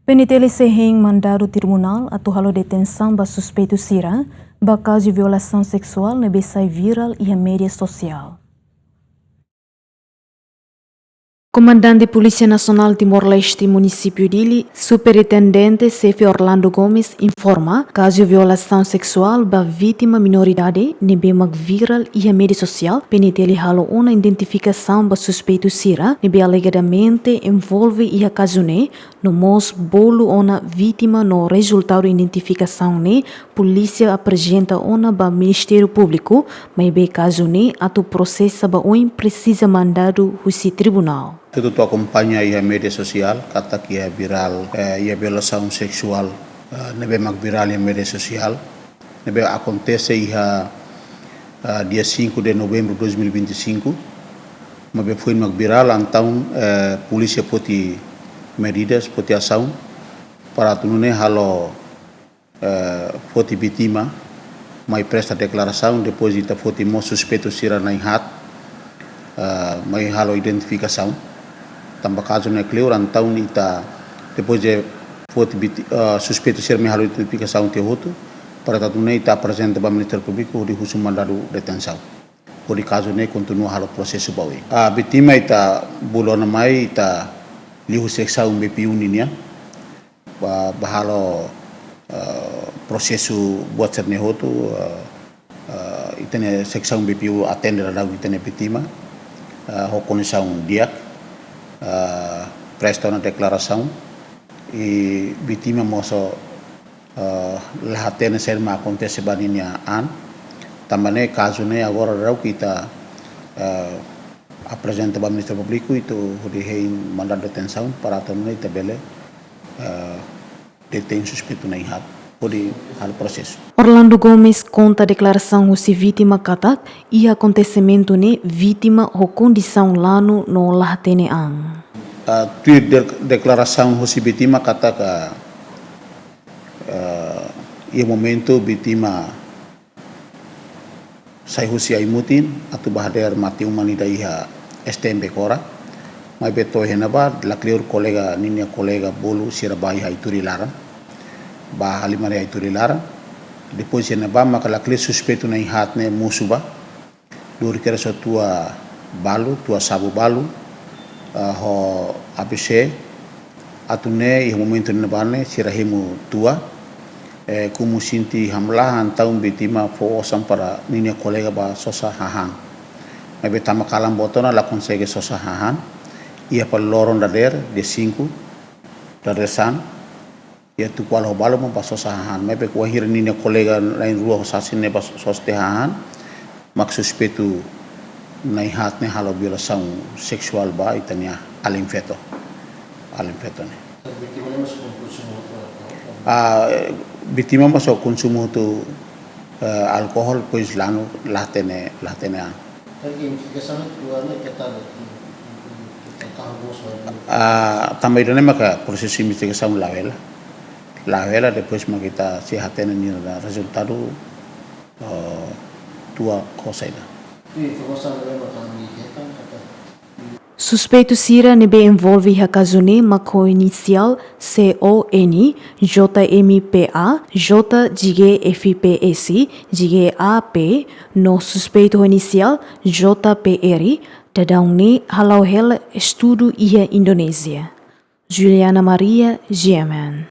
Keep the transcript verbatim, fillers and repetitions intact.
PNTL sei hein mandadu tribunál atu halo detensaun ba suspeitu sira ba kazu violasaun seksuál ne'ebé sai virál iha média sosiál. Komandante Polísia Nasionál Timor-Leste Munisípiu Dili, Superintendente Xefe Orlando Gomes informa, kazu violasaun seksuál ba vítima minoridade ne'ebé mak virál iha média sosiál, PNTL halo ona identifikasaun ba suspeitu sira ne'ebé alegadamente envolve iha kazu ne'e, no mós bolu ona vítima. No rezultadu identifikasaun ne'e, polísia aprezenta ona ba Ministériu Públiku, maibé kazu ne'e atu prosesa ba oin presiza mandadu husi tribunál. Tutu atu akompaña iha média sosiál, katak iha virál, eh, iha violasaun seksuál, eh, ne'ebé mak virál iha média sosiál, ne'ebé akontese iha, ah, dia cinco de novembro de dois mil e vinte e cinco, maibé foin mak virál, entaun, eh, polísia foti medidas, foti asaun, para atu nune'e halo, eh, foti vítima mai presta deklarasaun, depois ita foti mós suspeitu sira na'in-haat, ah, mai halo identifikasaun. Tanba kazu ne'e kleur, entaun ita, depois de foti víti-, ah, suspeitu sira mai halo identifikasaun tiha hotu, para atu nune'e ita aprezenta ba Ministériu Públiku hodi husu mandadu detensaun. Hodi kazu ne'e kontinua halo prosesu ba oin. Ah, vítima ita bolu ona mai, ita liu husi seksaun BPU ninian ba, ba halo, eh, prosesu buat sira-ne'e hotu, eh, eh, ita-nia seksaun BPU atende daudaun ita-nia vítima, eh, ho kondisaun di'ak, eh, presta ona deklarasaun, i vítima mós, eh, la hatene saida mak akontese ba ninia an. Tanba ne'e kazu ne'e agora daudaun ita, eh, aprezenta ba Ministériu Públiku, ita hodi hein mandadu detensaun para atu nune'e ita bele, eh, detein suspeitu na'in-haat hodi halo prosesu. Orlando Gomes konta deklarasaun husi vítima katak iha akontesimentu ne'e vítima ho kondisaun lanu no la hatene an. Ah, tuir de-, deklarasaun husi vítima katak, ah, iha momentu vítima sai husi Aimutin atu ba hadeer mate-uma ida iha STM Becora. Maibé to'o iha ne'ebá, la kleur kolega, ninia kolega bolu sira ba iha Aituri laran, ba halimar iha Aituri laran. Depois iha ne'ebá maka la kleur suspeitu na'in-haat ne'e mosu ba. Lori kedas ho tua balu, tua sabu balu, ah, ho A B C, atu nune'e iha momentu ne'ebá ne'e sira hemu tua, eh, komu sente hamlaha, entaun vítima fó osan para ninia kolega ba sosa hahán. Maibé tama kalan boot ona la konsege sosa hahán. Iha fali loron dadeer, dia cinco, dadeer-saan, iha tuku ualu ho balu mak ba sosa hahán. Maibé wainhira ninia kolega na'in-rua ho sasin ne'e ba sosa tiha hahán, mak suspeitu na'in-haat ne'e halo violasaun seksuál ba ita-nia alin feto. Alin feto ne'e. Vítima ne'e mós konsumu hotu álcool? Ah, vítima mós konsumu hotu, eh, alkohol, depois lanu, la hatene, la hatene an. Tanba investigasaun atu nune'e keta, keta tahu bos lagi. Ah, tanba ida-ne'e maka prosesu investigasaun la hela. La hela, depois mak ita sei hatene ninia rezultadu, eh, tua ho saida. Informasaun ne'e maka ami hetan kata. Suspeitu sira ne'ebé envolve iha kazu ne'e mak ho inisiál C O N, J M P A, J G F P S, G A P, no suspeitu ho inisiál J P R, daudaun ne'e hala'o hela estudu iha Indonézia. Juliana Maria, G M N.